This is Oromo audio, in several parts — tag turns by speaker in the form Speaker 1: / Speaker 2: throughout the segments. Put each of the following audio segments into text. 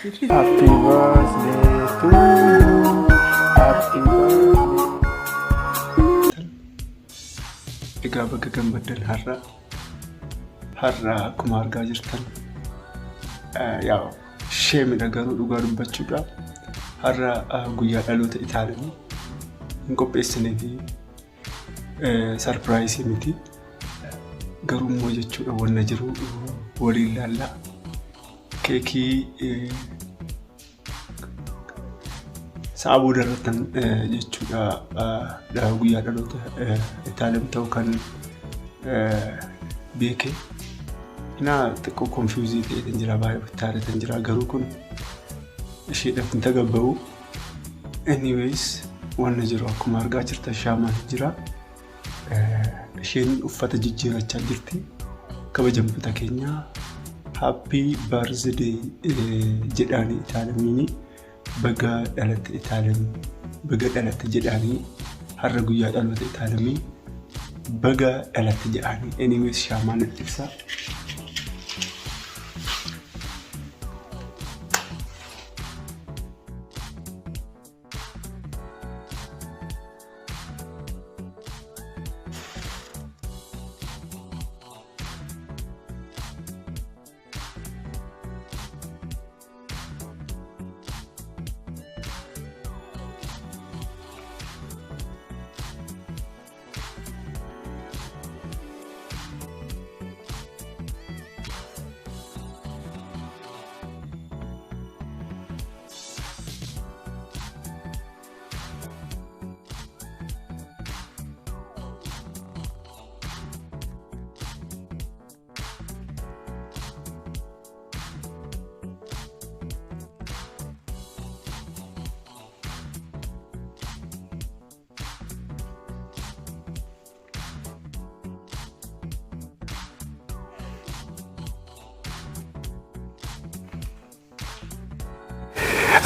Speaker 1: Happy birthday to you. Happy birthday. Egaa baga gammaddan. Har'a akkuma argaa jirtan, yaa sheemidha, garuu dhugaa dubbachuudha. Har'a guyyaa dhaloota Itaalanii hin qopheessinee fi surprise miti. Garuu immoo jechuudha, wanna jiru waliin laallaa. Keekii sa'a booda irrattan jechuudha, guyyaa dhaloota Itaalem ta'u kan beeke. Naa xiqqoo confuse ta'eetan jira, baay'ee ofitti jira, garuu kun isheedhaaf hin tagabba'u. Anyways, wanna jiru akkuma argaa jirtan shaamaan jira. Isheen uffata jijjiirachaa jirti. Kabajamtoota keenya, happy birthday jedhaanii Itaalamiini, baga dhalatte Itaalamii, baga dhalatte jedhaanii, har'a guyyaa dhaloota Itaalamii, baga dhalatte jedhaanii. Anyways, shaamaan ibsa.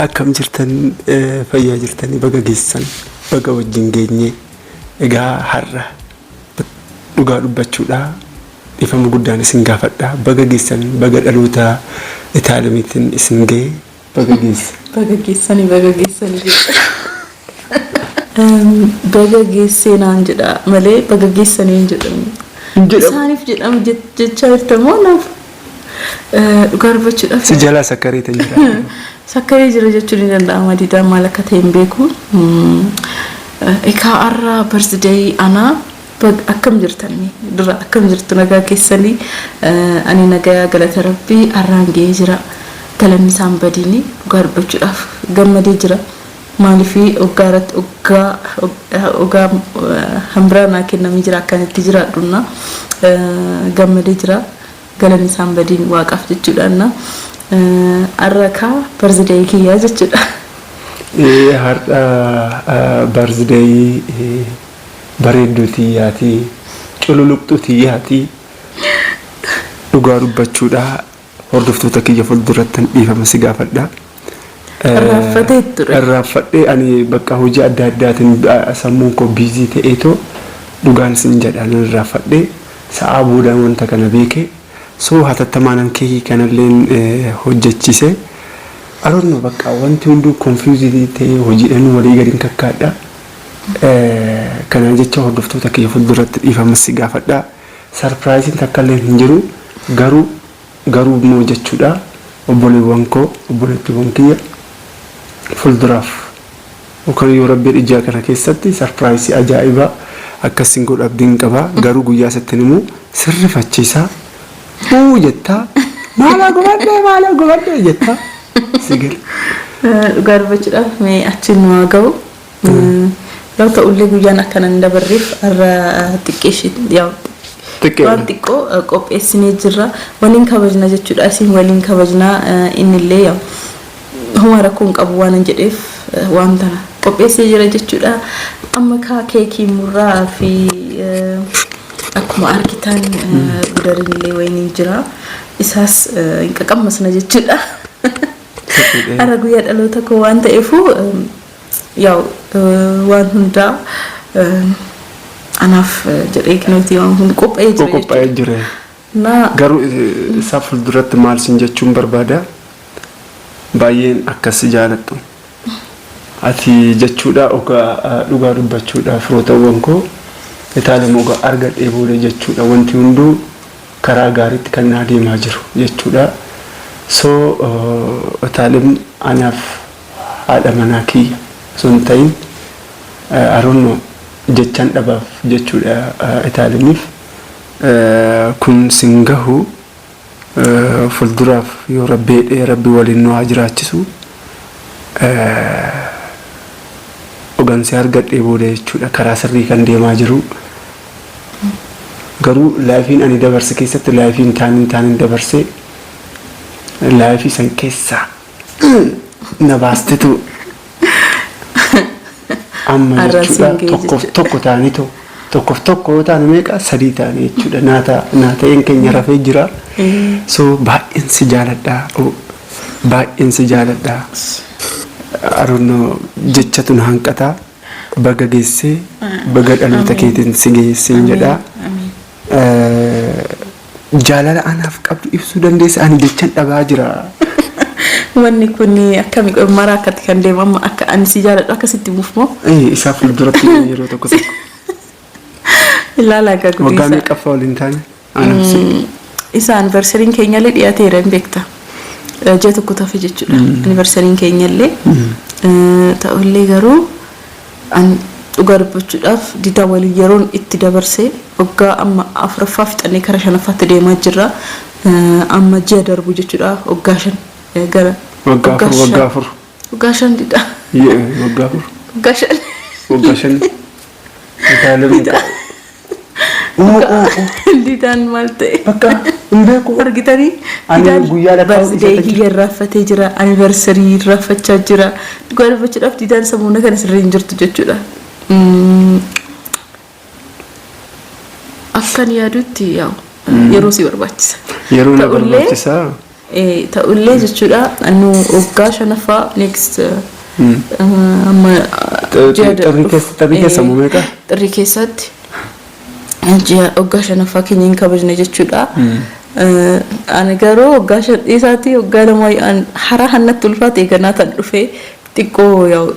Speaker 1: Akkam jirtan? Fayyaa jirtanii? Baga geessan, baga wajjin geenye. Egaa har'a dhugaa dubbachuudha, dhiifama guddaan isin gaafadha. Baga geessan, baga dhaloota Itaalamiitiin isin ga'e, baga geesse.
Speaker 2: Baga geessanii, baga geessanii jedha. Baga geessee naan jedha malee baga geessanii hin jedhamu.
Speaker 1: Hin jedhamu.
Speaker 2: Isaaniif jedhamu jechaa jirta moo naaf? Dhugaa dubbachuudhaaf.
Speaker 1: Si jalaa sakkaree ta'e jira.
Speaker 2: Sakkaree jira jechuun ni danda'ama. Didaan maal akka ta'e hin beeku. Egaa har'a birthday anaa. Akkam jirtanii? Dura akkam jirtu? Nagaa keessanii? Ani nagaa, galata Rabbii, har'aan ga'ee jira. Galanni isaan badiini. Dhugaa dubbachuudhaaf gammadee jira. Maaliif waggaa irratti waggaa waggaa hambiraa naa kennamee jira, akkanitti jiraadhunna gammadee jira. Galanni isaan badiin waaqaaf jechuudhaan har'a kaa birthday kiyyaa jechuudha.
Speaker 1: Har'a birthday bareedduu tiyyaatii, cululuqxuu tiyyaatii, dhugaa dubbachuudha, hordoftoota kiyya fuuldurattan dhiifama si gaafadha.
Speaker 2: Irraanfatee ture.
Speaker 1: Irraanfadhee, ani bakka hojii adda addaatiin sammuun koo busy ta'eetoo, dhugaan sin jedha, nan irraanfadhee, sa'aa boodaan wanta kana beeke. So hatattamaanan keekii kanalleen hojjechiise. Aroonno bakka wanti hunduu confuse ta'ee hojiidhaan walii gadi kakkaadha. Kana jecha hordoftoota kiyya fuulduratti dhiifama si gaafadha. Surpriseiin takka illee hin jiru, garuu immoo jechuudha, obboleewwan koo, obboleettiiwwan kiyya, fuulduraaf yookaan yoo rabbiin ijaa kana keessatti surprise ajaa'ibaa akkasiin godhu abdiin qaba. Garuu guyyaa isatti immoo sirrifachiisaa uu jettaa, maaloo gubadhee, maaloo gubadhee jettaa si gala.
Speaker 2: Dhugaa dubbachuudhaaf mee achiin nu haa ga'u. Yoo ta'ullee guyyaan akkana hin dabarreef har'a xiqqeeshi yaa waan xiqqoo qopheessinee jirra. Waliin kabajna jechuudha. Isin waliin kabajnaa, innillee yaa homaa rakkoo hin qabu waan hin jedheef waan tana qopheessee jira jechuudha. Amma kaa keekii murraa fi akkuma argitan gudariin illee wayiniin jira. Isaas hin qaqammasna jechuudha. Har'a guyyaa dhaloota koo waan ta'eefu, yaa'u waan hundaa anaaf jedhee kunuuti waan kun qophaa'ee jira.
Speaker 1: Qophaa'ee jira.
Speaker 2: Na
Speaker 1: Garuu isaa fuulduratti maal sin jechuun barbaada? Baay'een akkas si jaaladhu. Ati jechuudha ogaa dhugaa dubbachuudha, firootawwan koo, Itaalem ogaa argadhee booda jechuudha wanti hunduu karaa gaariitti kan naa deemaa jiru jechuudha. So Itaalem anaaf haadha manaa kiyya osoo hin ta'in, aroonno jechaan dhabaaf jechuudha Itaalemiif. Kun sin gahu, fuulduraaf yoo Rabbi jedhee, Rabbi waliin nu haa jiraachisu. Ogansi argadhee booda jechuudha karaa sirrii kan deemaa jiru. Garuu lifeiin ani dabarse keessatti, lifeiin taaniin dabarse, life san keessaa na baastetu amma
Speaker 2: Arraan
Speaker 1: jechuudha
Speaker 2: siin ga'e
Speaker 1: tokkoof
Speaker 2: jechuudha.
Speaker 1: Tokko ta'anii tokkoof tokko yoo taane meeqa, sadii ta'anii jechuudha. Naa ta'een keenya rafee jira. So baay'een si jaaladha. Oh, baay'een si jaaladha. Aroonnoo jechatu na hanqata. Baga geessee, baga dhaloota keetiin si geessee jedha. Jaalala anaaf qabdu ibsuu dandeessa, ani jechan dhabaa jira.
Speaker 2: Wanni kun akkami mara akkatti kan deemu, amma akka ani si jaaladhu akkasitti buuf moo?
Speaker 1: Isaa fuulduratti yeroo tokko tokko.
Speaker 2: Ilaalaa egaa
Speaker 1: Waggaa
Speaker 2: guddisa.
Speaker 1: meeqaffaa waliin taane? Anaaf si.
Speaker 2: Isa anniversaryn keenyallee dhiyaateera, hin beekta. Ji'a tokko tafe jechuudha. Anniversaryn keenyallee. Ta'ullee garuu an dhugaa dubbachuudhaaf Didaa waliin yeroon itti dabarse waggaa amma afuraffaa fixannee kara shanaffaatti deemaa jirra. Amma ji'a darbu jechuudha, waggaa 5 gara
Speaker 1: Waggaa 4, waggaa 4.
Speaker 2: Waggaa 5, Didaa.
Speaker 1: Waggaa 4.
Speaker 2: Waggaa 5.
Speaker 1: Waggaa 5. Itaalee.
Speaker 2: Didaan maal ta'e?
Speaker 1: Bakka hin beeku.
Speaker 2: Argitanii?
Speaker 1: Ani
Speaker 2: Didaan
Speaker 1: guyyaa lakkaa'uu
Speaker 2: birthday
Speaker 1: dhiisee
Speaker 2: kiyya irraanfatee jira. Anniversary irraanfachaa jira. Dhugaa dubbachuudhaaf Didaan sammuu kana sirrii hin jirtu jechuudha. Akkan yaadutti yaa'u yeroo si barbaachisa.
Speaker 1: Yeroo na
Speaker 2: Ta'ullee
Speaker 1: barbaachisaa.
Speaker 2: Ta'ullee jechuudha nu waggaa shanaffaa next amma ji'a
Speaker 1: Xirrii keessa, xirrii keessa moo meeqa?
Speaker 2: Xirrii keessatti ji'a waggaa shanaffaa keenya hin kabajne jechuudha. Ani garuu waggaa 5 dhiisaatii waggaa 2 hara hannatti ulfaate eeganaa tan dhufee xiqqoo yaa'u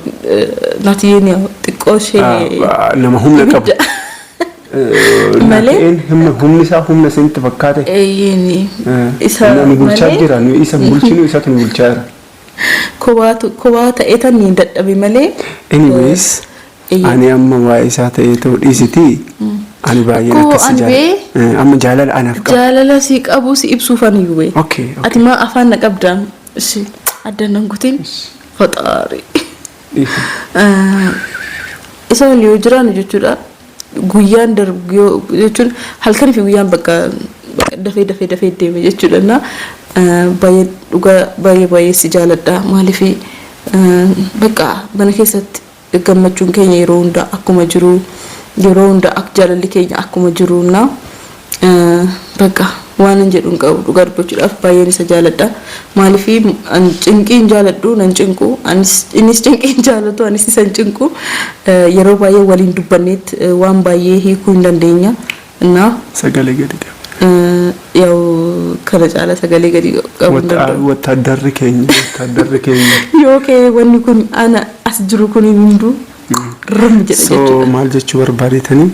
Speaker 2: natiyyeen yaa'u xiqqoo ishee
Speaker 1: Nama humna qabu.
Speaker 2: Malee
Speaker 1: Natiin humni isaa humna isinitti fakkaate.
Speaker 2: Eeyyeeni isa
Speaker 1: Nu bulchaa
Speaker 2: malee
Speaker 1: jira. Nu isa bulchinu, isatu nu bulchaa jira.
Speaker 2: Kophaa ta'ee tan dadhabe malee.
Speaker 1: Anyways, ani amma waa'ee isaa ta'ee ta'uu dhiisitii, ani baay'een
Speaker 2: Akkoo
Speaker 1: akkas si
Speaker 2: ani
Speaker 1: jaalladha. Amma jaalala anaaf qaba.
Speaker 2: Jaalala si qabu si ibsuufan iyyuu bee.
Speaker 1: Okay.
Speaker 2: Ati maa afaan na qabdaa? Ishi addaan nan kutin. Faxaari.
Speaker 1: Dhiisi.
Speaker 2: Isa waliin yoo jiraannu jechuudha, guyyaan darbu yoo jechuun halkanii fi guyyaan bakka bakka dafee dafee dafee deeme jechuudha. Na baay'ee dhugaa baay'ee baay'ee si jaaladha. Maaliif, bakka mana keessatti gammachuun keenya yeroo hunda akkuma jiru, yeroo hunda akka jaalalli keenya akkuma jiru, na bakka waan hin jedhu hin qabu. Dhugaa dubbachuudhaaf baay'een isa jaaladha. Maaliif, an cinqii hin jaaladhu, nan cinqu, anis innis cinqii hin jaalatu, anis isa hin cinqu. Yeroo baay'ee waliin dubbanneet waan baay'ee hiikuu hin dandeenya. Na
Speaker 1: Sagalee gadi qabu.
Speaker 2: Yaa'u kana caala sagalee gadi qabuu hin danda'u.
Speaker 1: Wattaaddarri keenya, wattaaddarri keenya.
Speaker 2: Yoo ka'e wanni kun ana as jiru kun hunduu ram jedha
Speaker 1: So
Speaker 2: jechuudha.
Speaker 1: maal jechuu barbaadetanii,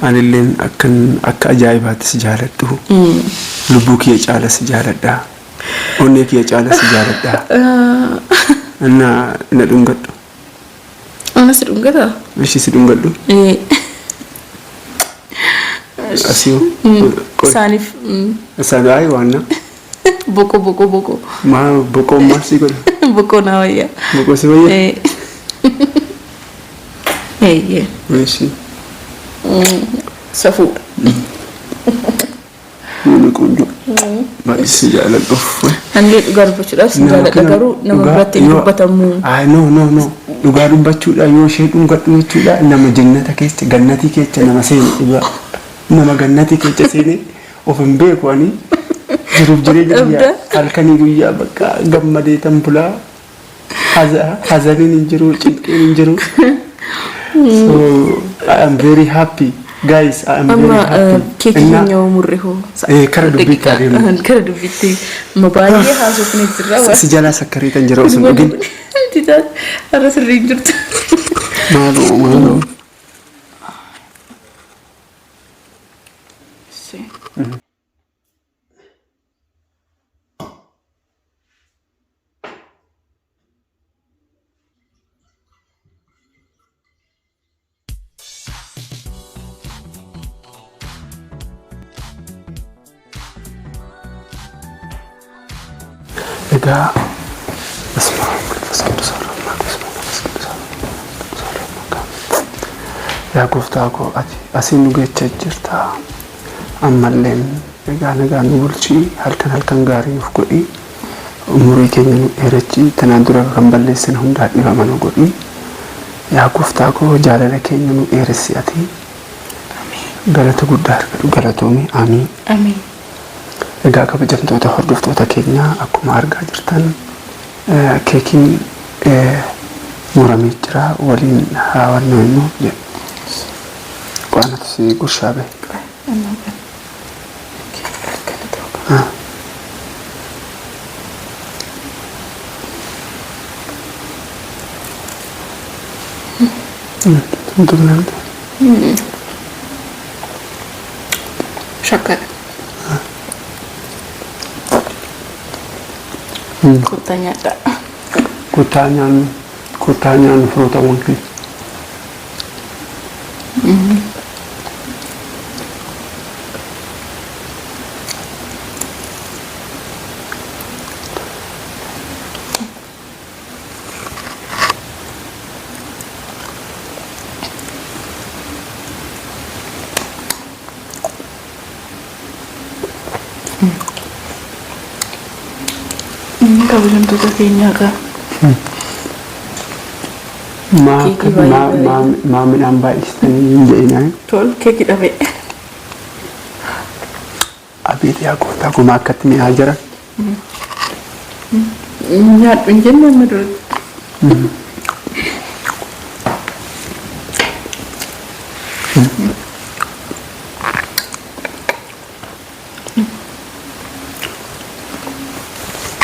Speaker 1: anilleen akkan akka ajaa'ibaatti si jaaladhu. Lubbuu kiyya caala si jaaladha. Onnee kiyya caala si jaaladha. Na na dhungadhu.
Speaker 2: Ana si dhungataa?
Speaker 1: Ishii si dhungadhu. Asii hoo? Qoy.
Speaker 2: Isaaniif
Speaker 1: Isaan ayi waan na.
Speaker 2: Boqoo, boqoo, boqoo.
Speaker 1: Maa boqoo, maal si godha?
Speaker 2: Boqoo naa wayya.
Speaker 1: Boqoo si wayya?
Speaker 2: Eeyyee.
Speaker 1: Ishii.
Speaker 2: Safuudha.
Speaker 1: Nama ቆንጆ baay'ee si jaaladhu.
Speaker 2: Anillee dhugaa dubbachuudhaaf si jaaladha, garuu nama biratti hin dubbatamu.
Speaker 1: Ay, no, no, no, dhugaa dubbachuudha yoo ishee dhungadhu jechuudha, nama jannata keessa, gannatii keessa nama seene, dhugaa nama gannatii keessa seene of hin beeku. Ani jiruuf jireenya
Speaker 2: Dhabda.
Speaker 1: guyyaa halkanii guyyaa bakka gammadee tan bulaa, hazaniin hin jiru, cinqiin hin jiru. So I am very happy. Guys, I am very
Speaker 2: Amma
Speaker 1: happy.
Speaker 2: keekii keenya yoo murre hoo?
Speaker 1: Kara dubbiitti adeemna.
Speaker 2: Kara dubbiitti amma baay'ee haasofnee jirra.
Speaker 1: Si jalaa sakkareetan jira osoo hin dhugin.
Speaker 2: Titaan har'a sirrii hin jirtu.
Speaker 1: Maaloo maaloo. Egaa በስመ አብ ወመንፈስ ቅዱስ አሐዱ አምላክ። በስመ አብ ወመንፈስ ቅዱስ አሐዱ አምላክ። Yaa gooftaa koo, ati asiin nu geechee jirta. Ammalleen egaa nagaan nu bulchii, halkan halkan gaarii nuuf godhii, umurii keenya nu dheerechii, tanaan dura kan balleessine hundaa dhiifama nu godhii. Yaa gooftaa koo, jaalala keenya nu dheeressi, ati galata guddaa argadhu, galatoomi, amiin.
Speaker 2: Amiin.
Speaker 1: Egaa kabajamtoota hordoftoota keenyaa, akkuma argaa jirtan keekiin muramee jira, waliin haawannoo immoo jedhu. Qo'annatu si gurshaa bahe.
Speaker 2: Akkana ta'uu qaba.
Speaker 1: Tuntumnamte.
Speaker 2: Shakkara. Kottaa nyaadhaa.
Speaker 1: Kottaa nyaannu, kottaa nyaannu, firootawwan keenya.
Speaker 2: Kabajamtoota keenyaa gaa.
Speaker 1: Maa
Speaker 2: Keekii baay'ee
Speaker 1: maa
Speaker 2: bareeda.
Speaker 1: Maa midhaan baay'istanii hin jedhinaa.
Speaker 2: Tol keekii dhabe.
Speaker 1: Abeet yaa gooftaa gumaa akkatti mi'aa jira.
Speaker 2: Nyaadhu hin jenne amma dura.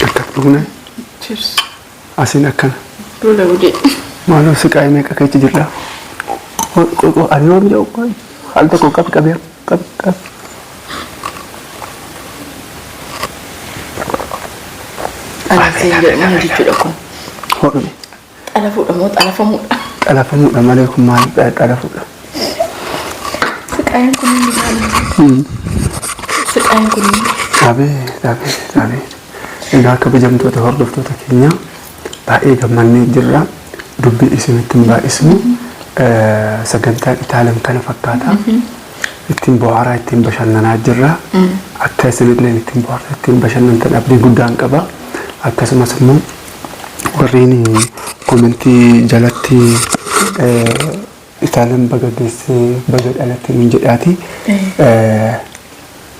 Speaker 1: Akka dhugne.
Speaker 2: Cheers.
Speaker 1: Asiin akkana.
Speaker 2: Tola godhee.
Speaker 1: Maaloo, siqaa'ee meeqa keessa jirra? Ani yoom jedhu al tokko qabi, qabi, qabi, qabi.
Speaker 2: Ani jedhu maal jechuudha kun?
Speaker 1: Hodhume.
Speaker 2: Xalafuudha moo xalafamuudha?
Speaker 1: Xalafamuudha malee kun maal xalafuudha?
Speaker 2: Siqaayeen kun inni maali? Siqaayeen kun inni.
Speaker 1: Abeet, abeet, abeet. Egaa kabajamtoota hordoftoota keenya, baay'ee gammannee jirra. Dubbii isinitti hin baay'isnu. Sagantaan Itaalam kana fakkaata. Ittiin bohaaraa, ittiin bashannanaa jirra. Akka isinillee ittiin bohaartaa, ittiin bashannantan abdii guddaan qaba. Akkasumas immoo warreen commentii jalatti "Itaalam baga geessee, baga dhalatte" nuun jedhaati.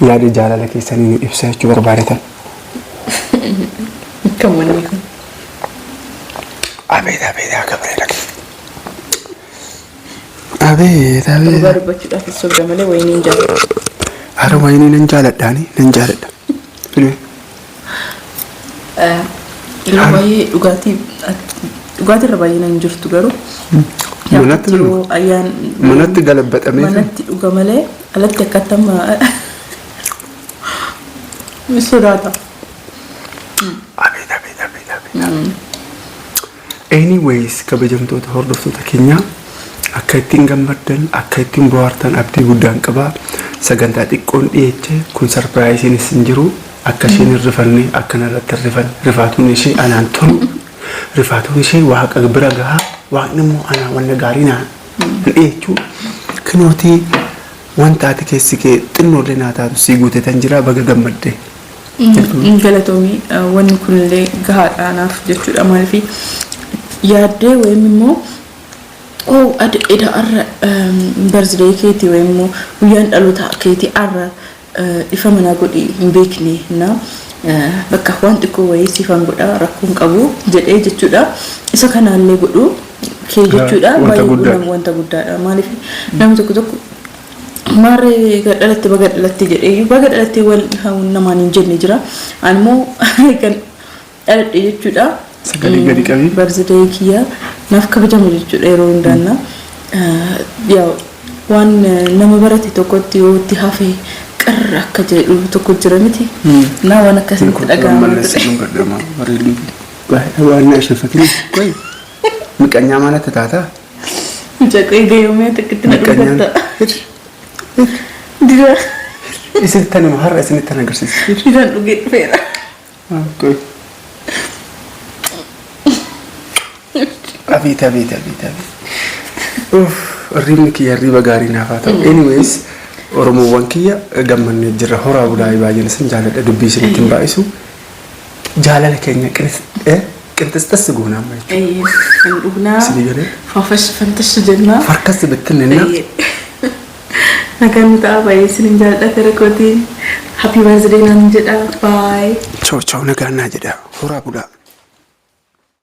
Speaker 1: Yaada jaalala keessanii nu ibsa jechuu barbaadatan.
Speaker 2: Kan wanni kun.
Speaker 1: Abeet, abeet, yaa Gabriel. Abeet,
Speaker 2: Dhugaa
Speaker 1: abeet.
Speaker 2: dubbachuudhaaf sobda malee wayinii hin jaalladhu.
Speaker 1: Hara, wayinii nan jaaladhaani, nan jaaladha. Fidee.
Speaker 2: Yeroo baay'ee dhugaatii irra baay'ee nan jirtu garuu.
Speaker 1: Manatti
Speaker 2: Yeroo ayyaan
Speaker 1: manatti galabbaxamee
Speaker 2: manatti dhuga malee alatti akkatti amma sodaata.
Speaker 1: Abeet, abeet, abeet, abeet. Anyways, kabajamtoota hordoftoota keenyaa, akka ittiin gammaddan, akka ittiin bohaartan abdii guddaan qaba. Sagantaa xiqqoon dhiyeeche kun surpriseiinis hin jiru. Akka isheen hin rifanne, akka narratti hin rifanne, rifaatuun ishee anaan tolu. Rifaatuun ishee waaqa bira gahaa, waaqni immoo anaa wanna gaarii naan hin dhiyeechuu. Kinootii wanta ati keessi kee xinnoollee naa taatu sii guutetan jira, baga gammadde.
Speaker 2: Galatoomii, wanni kunillee gahaadha anaaf jechuudha. Maaliif yaaddee wayim immoo oo eda arra birthday keetii wayim immoo guyyaan dhaloota keetii arra, ifa manaa godhi hin beekne na bakka waan xiqqoo wayii siifan godha, rakkoon qabu jedhee jechuudha. Isa kanaallee godhu kee jechuudha.
Speaker 1: Wanta
Speaker 2: baay'ee
Speaker 1: guddaadha.
Speaker 2: Wanta guddaadha. Maaliif namni tokko tokko Maarree gadhalatti baga dhalatte jedhee baga dhalatte wal namaan hin jenne jira. Ani immoo kan dhaladhe jechuudha.
Speaker 1: Sagalee gadi qabii.
Speaker 2: Birthday kiyya naaf kabajamu jechuudha yeroo hundaanna. Yaa waan nama barate tokkotti yoo itti hafe qarra akka jedhu tokko jira miti. Naa waan akkasitti dhaga'ama ture.
Speaker 1: Waan na ishee fakkiin qoy. Miqanyaa maalatti taataa?
Speaker 2: Mucaqee gayoomee takkitti na
Speaker 1: Miqanyaan.
Speaker 2: dhugatta. Dira
Speaker 1: Isinitti anima har'a isinitti an agarsiisa.
Speaker 2: diraan dhugee dhufeera.
Speaker 1: Qoy. Abeet, abeet, abeet, abeet. Uff, hirribni kiyya hirriba gaarii naaf haa ta'u. Anyways, Oromoowwan kiyya, gammannee jirra. Horaa bulaa, baay'een isin jaaladha. Dubbii isinitti hin baay'isu. Jaalala keenya qinxisxis goona amma jechuudha.
Speaker 2: Kan dhugnaa.
Speaker 1: Isinii galee?
Speaker 2: Faafash fantash jennaa.
Speaker 1: Farkas bittinninna.
Speaker 2: Nagaan nu ta'a, baay'ee isinin jaalladha gara kootiin. Happy birthday naan jedha. Bye.
Speaker 1: Ciao ciao, nagaan naa jedha. Horaa bulaa.